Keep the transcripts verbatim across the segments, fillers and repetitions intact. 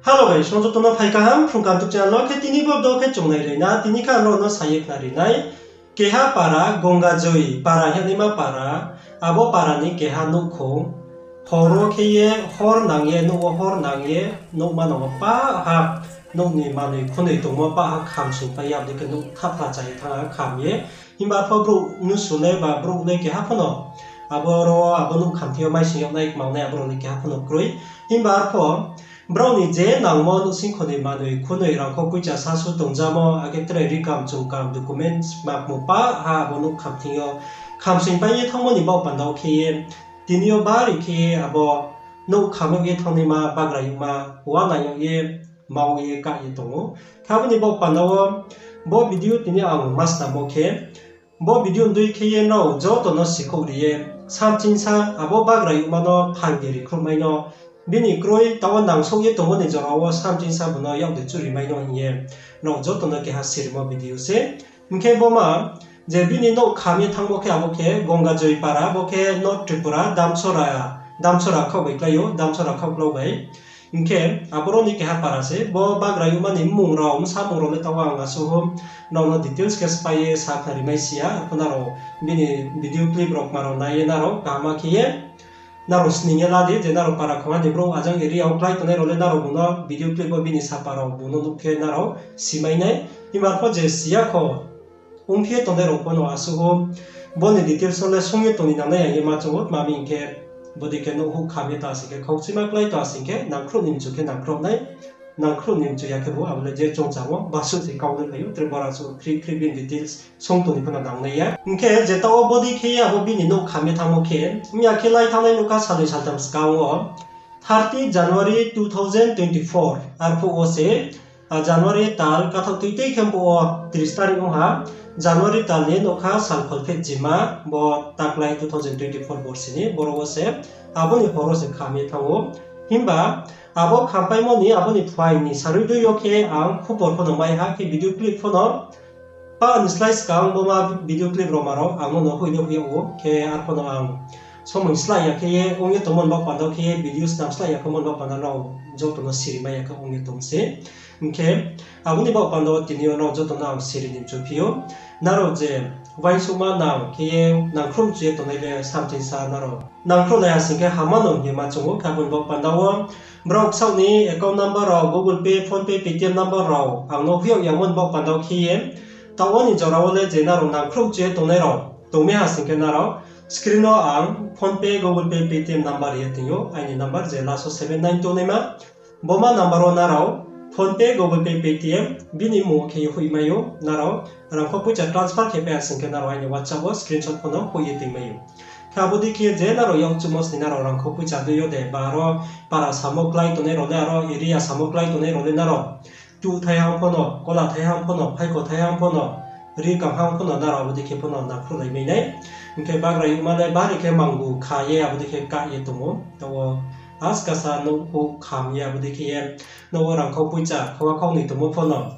Hello guys, song joto no phai kaham, Phrung Kaham YouTube channel wo khe tini bo do khe chung nai ri na, tini kha ang rao no sa ye khna ri nai. Keha para, Gongajoi para hingnaima para, abo para ni keha nouhkhong, hor wo khe ye, hor nang ye, nouh wo hor nang ye, nouhma no pah ha, nouh ni manoi khunoi tongmo pah ha khamsoing pai ye, abo dei khe nouh thapla cha ye thanng ha kham ye. Himba arpho brouh mnusu le ba brouh le keha pho no, abo ro, abo nouh kham thing yo maising yag nai, kmang nai, abo rao le keha pho no kroi. Himba arpho, brao ni je nangmo nouhsingkho ni manoi khunoi rangkho poicha sasu tongjamo, akhe tre rikam chungkam documents makmo pah ha abo nouh kham thing yo khamsoing pai ye thanngmo ni baoh panda wo khe ye, tini yo bari khe ye abo nouh kham yag ye thanngnaima bagra yagma, uanai yag ye, mau ye, kah ye tong ou. Khe abo ni baoh panda wo, bo video tini ang ma snammo khe, bo video dei khe ye nrao joto no sikhouh ri ye, samchingsa abo bagra yagma no phaing de ri khruhmai no, bini kroi taoh wo nangsouh ye tongmo ni jora wo samchingsa bung no yak de chuhrimai no hing ye, nrao joto no keha sirimo video se. Hing khe bo ma, je bini nouh kham ye thanngmo khe abo khe Gongajoi para, bo khe North Tripura, Damsora, Damsora khaoh bai klái ou, Damsora khaohklau bai. Hing khe, aboro ni keha para se, bo bagra yagma ni mmung rao, bsa mmung rao le taoh wo ang asuh ou, nrao no details khe sphái ye sa khnari mai si ya, arpho nrao bini video clip rao kma rao nai ye nrao kaham khe ye, nrao sning ye la di, je nrao para khongha ni brouh ajang area wo klái tongnai rao le nrao bung no video clip wo bini sapa rao bung no nuh khe nrao simai nai. Himba arpho je si ya kho, ongphi ye tongnai rao pho no asuh ou, bo ni details no le sung ye tong ni nangnai ya hing ye ma choung ou, tma hing khe, bodei khe nouh houh kham ye ta sing khe, khaukchima klái ta sing khe, nangkhruh ni mchu khe nangkhruh nai, nangkhruh ni mchu ya khebu, abo le je choungchamo, basuh se kau le phai ou, tre bora suh khri khri bini details sung tong ni pho no nangnai ya. Hing khe, je taoh wo bodei khe ye abo bini nouh kham ye thanngmo khe, mya khe lai thanngnai nouh kha salnoi saltham skang wo, thirty January two thousand twenty-four, arphuh wo se, a, January tal kathaoh tui tei khe phuh wo tris tarik ong ha, January tal ni nouh kha sal kholpheh chima, bo taklái two thousand twenty-four borsi ni, boro wo se, abo ni hor wo se kham ye thanng ou. Himba, abo khampaimo ni, abo ni phuaing ni sarui dui yo khe ang khupor pho no mai ha, khe video clip pho no, pa ni slái skang bo ma video clip rao ma rao ang no hoih no hoih yag ou, khe arpho no ang somoi slái ya khe ye ong ye tongmo ni baoh panda wo khe ye video snam slái ya khe mo ni baoh panda rao joto no siri mai ya khe ong ye tong se. Hing khe, abo ni baoh panda wo tini yo nrao joto no ang siri ni mchu phi ou. Nrao je uaingsouhma nang khe ye nangkhruh mchu ye tongnai le samchingsa nrao nangkhruh nai ha sing khe hamma no hing ye ma choung ou, khe abo ni baoh panda wo brao ksaoh ni account number rao, Google Pay, PhonePe, Paytm number rao ang no hoih yag yamo ni baoh panda wo khe ye, taoh wo ni jora wo le je nrao nangkhruh mchu ye tongnai rao tong mi ha sing khe nrao screen wo ang PhonePe, Google Pay, Paytm number ri ye tong ou, aini number je last wo seven nine two naima, bo ma number wo nrao PhonePe, Google Pay, Paytm bini mmung wo khe ye hoih mai ou, nrao rangkho poicha transfer khe pai ha sing khe nrao aini WhatsApp wo screenshot pho no hoih ye tong mai ou. Khe abo dei khe je nrao yakchuhmo sni nrao rangkho poicha dei yo de, ba aro para samo klái tongnai rao le, aro area samo klái tongnai rao le nrao tuh thai hang pho no, kola thai hang pho no, phaikho thai hang pho no, ri kam hang pho no, nrao abo dei khe pho no nangkhruhlai mai nai. Hing khe bagra yagma le bari khe mangbu kha ye abo dei khe kah ye tong ou. Taoh wo askasa nouh houh kham ye abo dei khe ye, nouh wo rangkho poicha khawa khaunoi tongmo pho no,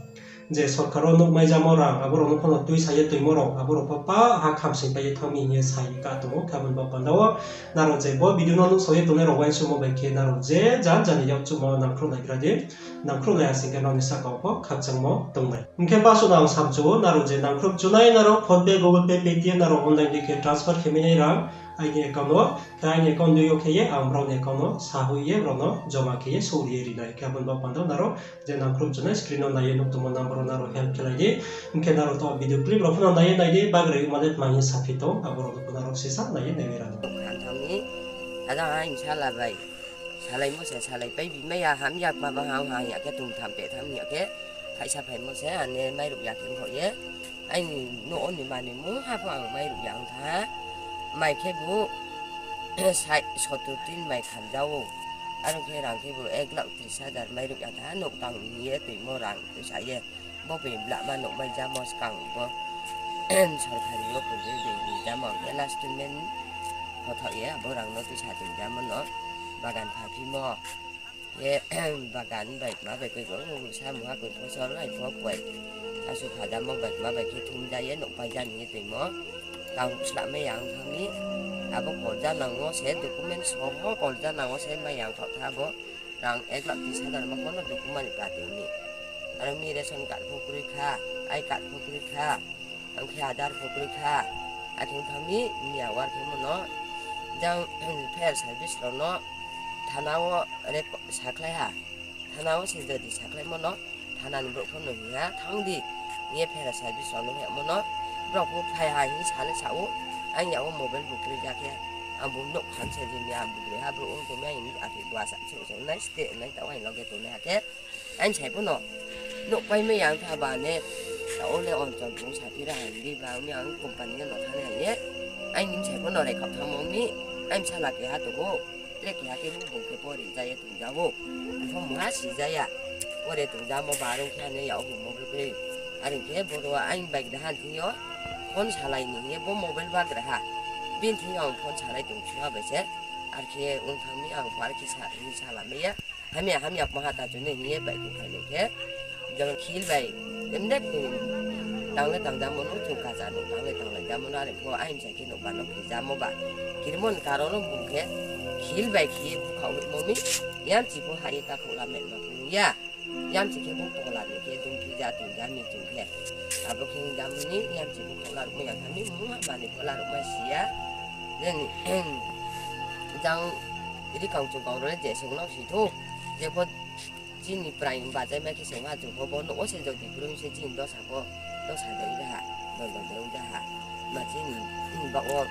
je sorkar wo nouh maijamo rang, abo rao no pho no tuisa ye toimo rao, abo rao pho pah ha khamsoing pai ye thanng mi hing ye sa ye kah tong ou. Khe abo ni baoh panda wo nrao je bo video no nuhsao ye tongnai rao uaingsouhmo bai khe nrao je jan jan ni yakchuhmo nangkhruhlai gra di, nangkhruhlai ha sing khe nrao ni sahka wo pho khakchangmo tong nai. Hing khe basuh no ang samchu ou, nrao je nangkhruh mchu nai, nrao PhonePe, Google Pay, Paytm nrao online dei khe transfer khe mai nai rang aini account wo, khe aini account dei yo khe ye ang brao ni account wo sa hoih ye brao no joma khe ye souhri ye ri nai. Khe abo ni baoh panda wo nrao je nangkhruh mchu nai screen wo nai ye nuh tongmo number wo nrao help khe lai di. Hing khe nrao taoh video clip rao pho no nai ye nai di, bagra yagma le tma hing ye saphi tong, abo rao no pho nrao sisa nai ye nai ri ra di. Ang thang mi, ada ha hing sala bai. Salaimo se salaipai bi mai ya, ham ya, kma ba ham ha ya khe, tong tham peh tham ya khe, thaisa phaimo se, ane mairuh ya khe khaoh ye. Aini nouh wo ni manoi mungha pho ang mairuh ya ong tha. Mai khebu, sai, sotur tin mai khamja ou. Aro khe rang khebu ek lakh tris hajar mairuh ya tha, nouh tang hing ye toimo rang tuisa ye. Bo bini blama nouh maijamo skang bo sorkari yo khe bini jamo ang khe last payment kothaoh ye abo rang no tuisa toijamo no bagan phaphimo. Ye bagan bai kma bai khe bo samung ha koi phosol ai pho koi. Asu phajamo bai kma bai khe thumja ye nouh paija ni ye toimo. Tang slamai ya ong thang mi. Abo kolja nang wo se document soho kolja nang wo se mai ya ong thaoh tha bo. Rang ek lakh tris hajar ma pho no document ni pati mi. Aro mi ration card pho kroi kha, I card pho kroi kha, ang khe Aadhaar pho kroi kha. Akhe thang mi, mi awar khe mo no, jang fire service rao no thana wo reko-, sakhlai ha. Thana wo se jodi sakhlaimo no, thana ni brouh pho no hing ha, thang di, hing ye fire service rao no hemo no, brao pho phai ha hing sa le sa ou, ang ya wo mobile bo kroi ja khe, ang bo nouh khan se jini ang bo kroi ha, brouh ong tong mi, ang ni aphi bo asa se se nai ste nai ta, ang loge tongnai ha khe, ang sai pho no, nouh pai mai yang tha ba ne, ta o le onchol bung sa phi ra ha, hing di ba, ang mi ang company no thang nai ye, ang ni sai pho no rekhap thangmo mi, ang sala keha tong ou. Tre keha khe bung khe pore ja ye tong ja ou. Bung pho mungha si ja ya. Pore tong ja mo ba rung khe ane ya o bung mo bri bri. Are khe boro ang bai gra ha thing yo. Phone salai ni hing ye bo mobile ba gra ha. Bini thing yo ang phone salai tong sung ha bai se. Ar khe ong thang mi ang pho ar khe sa, hing sala mai ya. Hamya, hamya, maha ta chuni hing ye bai khe phai nai khe. Jang khil bai, emde, tang le tang jamo no, chung kacha no, tang le tang lai jamo no, are pho, aini sa khe nouh ba no khe jamo ba. Kirmon karo no bung khe, khil bai khe ye bukhaoh mo mi, yamchi pho ha ye kakhouh la met ma phung ya. Yamchi khe bung pola ni khe, dung khe ja tong ja mi chung khe. Abo khe jamo ni, yamchi bung pola rukma yang kha mi, mungha mani pola rukma si ya. Jeni, jang, ri kang chung kang ro le je sung no si thu. Je pho, Chini prai bachai mai khe se ong ha, chung pho bo nouh wo se jodi kroi se chini dosa pho, dosa de ong ja ha, dondon de ong ja ha. Ma chini, chini baoh wo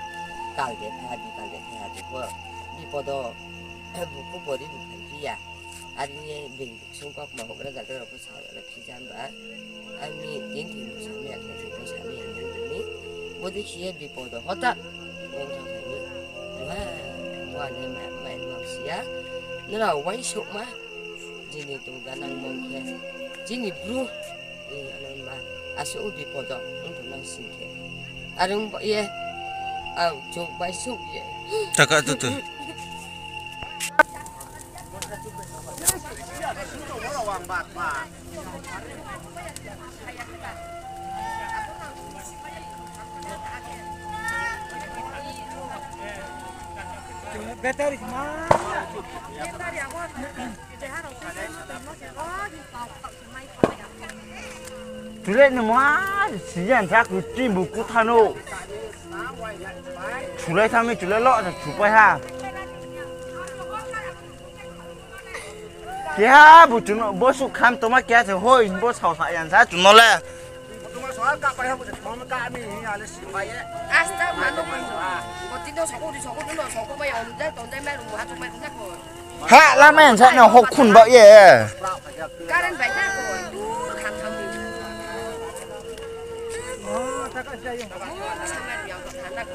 kal de phai ha, bikal de phai ha, chung pho bipodo, buku pori bu phai phi ya. Are ye being sung kau kma houhgra zagra rao pho sa ya le phi ja ba. Ami tin tin bo sa mai ya khe, tin bo sa mai ya ni ni. Bodei khe ye bipodo hota. Bo thang phai ni. Wa, wa ne ma, ma, ma si ya. Nrao uaingsouhma. Chini tong ganang mong khe, chini bru, eh, ano ma, asuh bipodo, ong tong nang sing khe. Are ong ba ye, ang chuk bai suk ye. Taka tu tu. Battery ma. Chule ni ma, siyan sa ku tin bu ku thano. Chule thami chule lo sa chupai ha. Keha bu chuno, bo su kham toma keha se hoi, bo sao sa yan sa chuno le. Asta mano. Bo tin do sokok di sokok di no sokok mai om ja ton dai mai rum ha chung mai rum ja ko. Ha, lama yang sa na hok khun ba ye. Current bai na ko, dur khan tham ni. Oh, ta ka sa yo. Oh, sa mai yang ko than na ko.